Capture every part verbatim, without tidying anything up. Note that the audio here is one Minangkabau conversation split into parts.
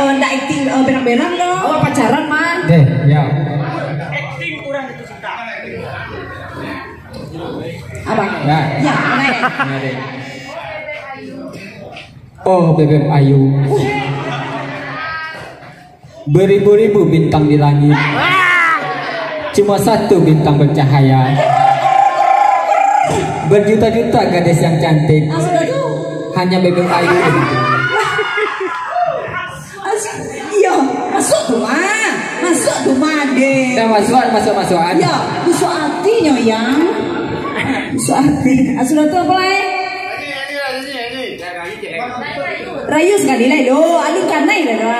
Ndak akting, eh, berang-berang lo. Awak pacaran, Man. Deh, ya. Abang. Ya. Ya, mana ya? Ya, deh. Oh, Bebeb Ayu. Beribu-ribu bintang di langit. Cuma satu bintang bercahaya. Berjuta-juta gadis yang cantik. Hanya Bebeb Ayu. Iyo, masuk tu, ah. Masuk tu, ah, deh. Dah masuk, masuk, masuk, ah. Iyo, masuk hati nyo, Yang. Masuk hati. Ah, sudah tu apa lai? Rayu sakali lai, doh. Alun kanai lai, doh.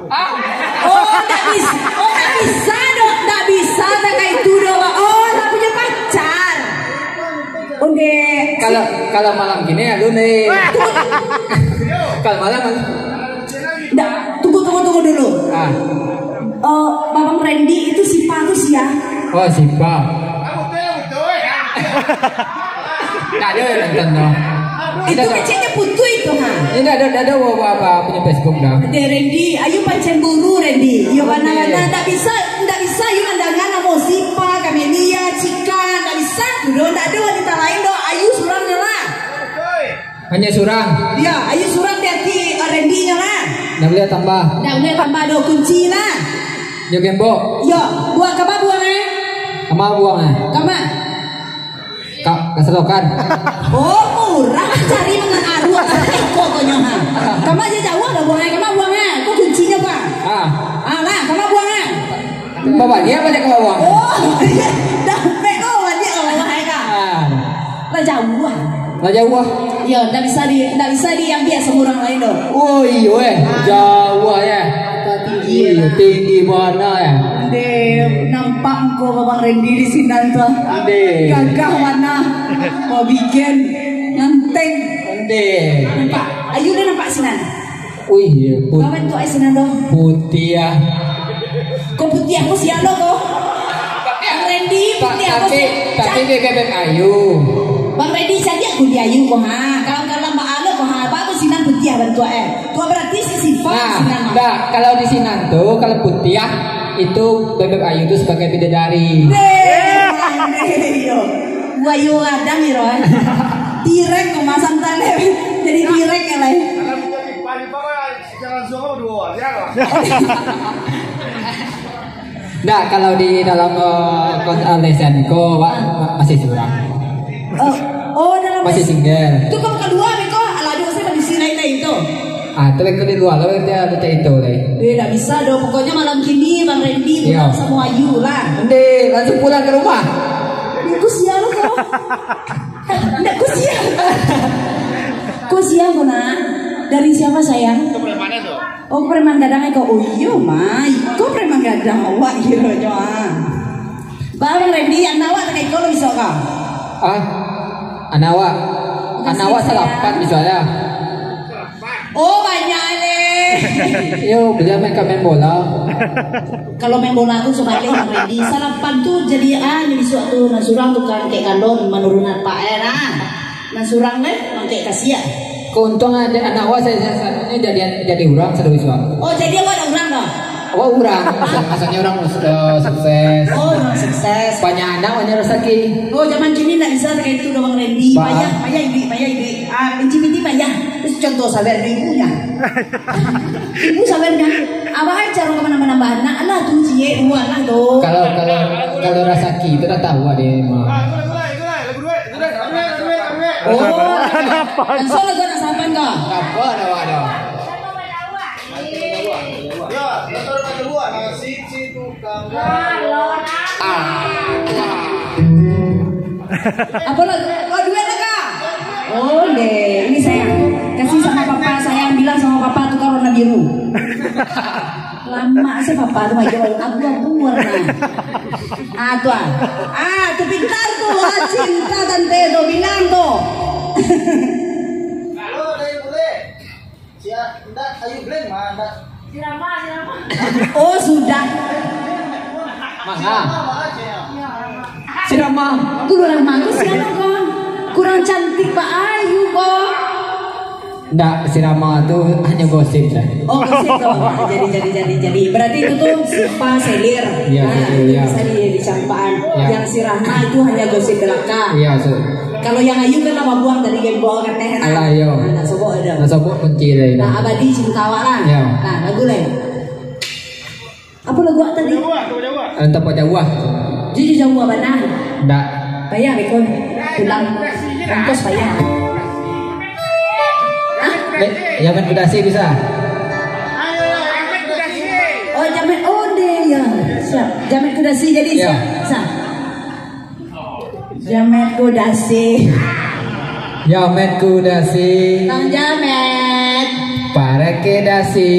Oh, tak bisa. Oh, tak bisa, doh. Tak bisa, tak kayak itu, doh. Oh, tak punya pacar. Onde. Kalau, kalau malam gini, alun, eh. Kalau malam, alun. Ndak, tunggu, tunggu, tunggu dulu. Ah. Eh, Babang Randy itu Sipa tu sia? Oh, Sipa. Tak ada yang nonton, no. Itu kecilnya putu itu, ha? Ini ada, ada, ada apa, apa punya Facebook dah. Deh, Randy, ayu pancen buru, Randy. Yo, bana-bana, ndak bisa, ndak bisa ayu mandanga namo Sipa, Kamelia, Cika, ndak bisa. Doh, ndak ada wanita lain, doh. Ayu surang je lah. Hanya surang. Ya, ayu surang di hati, eh, Randy nyo lah. Ndak boleh tambah. Ndak boleh tambah doh, kunci lah. Yo gembok. Yo, buang kama buang, eh? Kama buang, eh? Kama. Ka, ka selokan. Oh, murah cari mengaruh. Kok konyo, ha? Kama je jauah lah buang, eh? Kama buang, eh? Kok kuncinya, Bang? Ah. Ah, lah, kama buang, eh? Bawa dia balik ke bawah. Oh, dah pek kau balik ke bawah, eh, Kak? Ah. Lah jauah. Lah jauah. Yo, ndak bisa di, ndak bisa diambil sama urang lain doh. Oh, iyo, eh. Ah. Jauah, ya. Atau tinggi, iyo, lah. Tinggi bana, ya. Deh, nampak muka Babang Randy di sinan tu. Deh. Gagah bana. Mau bikin nganteng. Deh. Nampak. Ayu dah nampak sinan. Wih, iyo, put-, Kawan tu ai sinan doh. Putiah. Kau putiah, kau sian lo kau. Bang Randy, ta-, putiah kau tapi, sian. Tapi dia bebek ayu. Bang Randy, cari aku di ayu kau, ha. Kalau, kalau mbak alo kau, ha, bagus sinan putiah bantuak, eh. Kau berarti si Sipa. Nah, sinan, ha. Ndak, kalau di sinan tu, kalau putiah, itu bebek ayu tu sebagai bidadari. Deh, deh, iyo. Buayo gadang, iro, eh. Tirek kau masang tale. Jadi tirek ya, lai. Kalau bukan di Bali, Bang, secara langsung apa dua, ya, Bang? Ndak, kalau di dalam, eh, kon-, eh, lesehan ko, Wak, ma-, masih surang. Oh, oh, dalam masih single. Tu kau kedua, beko, alah, dua saya manusia lain-lain tu. Ah, tu lagi di luar, lah, dia ada cerita, lai. Eh, ndak bisa doh. Pokoknya malam kini, Bang Randy, iya, pulang sama Ayu lah. Nanti langsung pulang ke rumah. Itu sial kau. Ndak, kau siang. Kau siang, kau nak? Dari siapa, sayang? Itu preman tu. Oh, preman gadang, eh, kau. Oh, iyo, Mai. Kau preman gadang awak, iyo, nyo, ah. Bang Randy, anak awak tak ikut lo bisa kau? Ah, anak awak. Makasih, anak awak sayang. Salapan bisa ya. Oh, banyak leh. Yo, beliau main ka main bola. Kalau main bola tu sebalik, Bang Randy. Salapan tu jadi, ah, ni bisuak tu, nan surang tu kan, kek galon, manurunan Pak, eh, nah. Nan surang, eh, mangkek kasiak. Keuntungan ada anak awak, saya, saya, saya, ini jadi, jadi urang, sudah bisuak. Oh, jadi awak ada urang dah? Awak urang, maksud-, maksudnya urang, eh, sukses. Oh, urang sukses. Banyak anak, banyak rezeki. Oh, zaman kini ndak bisa kayak itu dah, Bang Randy. Bah. Payah, payah, ibu, payah, ibu. Ah, N G P T payah. Terus contoh sabar ibunya. Ibu sabarnya, abah ai caro ka manambah-nambah anak lah tu, ciek, dua lah tu. Kalau, kalau, kalau rasaki tu dah tahu ade mah. Oh, langsung lagu anak sapan kau. Apa dah, dah? Ah. Apa lagu? Oh, duet lah, Kak? Oh, deh. Ini sayang. Kasih sama papa, sayang. Bilang sama papa tukar warna biru. Lama sih papa tu, ayo. Abu-abu warna. Ah, tu, ah. Ah, tu pintar tu. Ah, cinta tante tu. Bilang tu. Sia, ndak, ayu Glenn mah, ndak. Oh, sudah. Manga. Sirama. Dulu lah, Mak. Kau siapa, kau? Kurang cantik, Pak Ayu, kau. Ndak, si Rama tu hanya gosip dah. Oh, gosip tu. Ah, jadi, jadi, jadi, jadi. Berarti itu tu simpang silir. Iya, nah, betul, itu iya. Bisa di-, dicampakkan. Iya. Yang si Rama itu hanya gosip belaka. Iya, su- Kalau yang Ayu kan lah babuang tadi, kan bawa ke teh, kan? Alah, iyo. Nah, nak sobok ada. Nak sobok kunci tadi. Nah, abadi cinta awak lah. Iya. Nah, lagu lain. Apa lagu awak tadi? Entah pajauah. Jujur jauah bana. Ndak. Payah beko pulang. Ongkos payah. Hah? Eh, Jamet Kudasi bisa? Oh, Jamet. Oh, deh, ya. Siap. Jamet Kudasi jadi. Ya. Siap. Siap. Jamet Kudasi. Jamet Kudasi. Bang Jamet. Pareke dasi.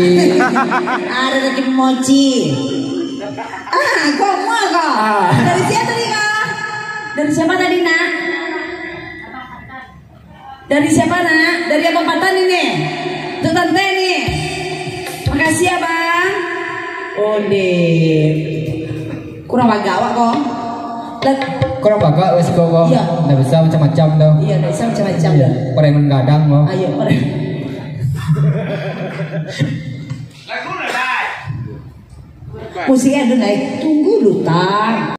Ada lagi mochi. Ah, kok mua kok? Ah. Dari siapa tadi kok? Dari siapa tadi, Nak? Dari siapa, Nak? Dari Abang Patan ini? Untuk Tante ini. Makasih, Abang. Onde. Kurang bagak awak ko. Kurang bagak wes ko, ko. Iya. Ndak bisa macam-macam tu. Iya, ndak bisa macam-macam tu. Pareman gadang ko. Ayo, pareman. Musik ado naik. Tunggu lu, Tang.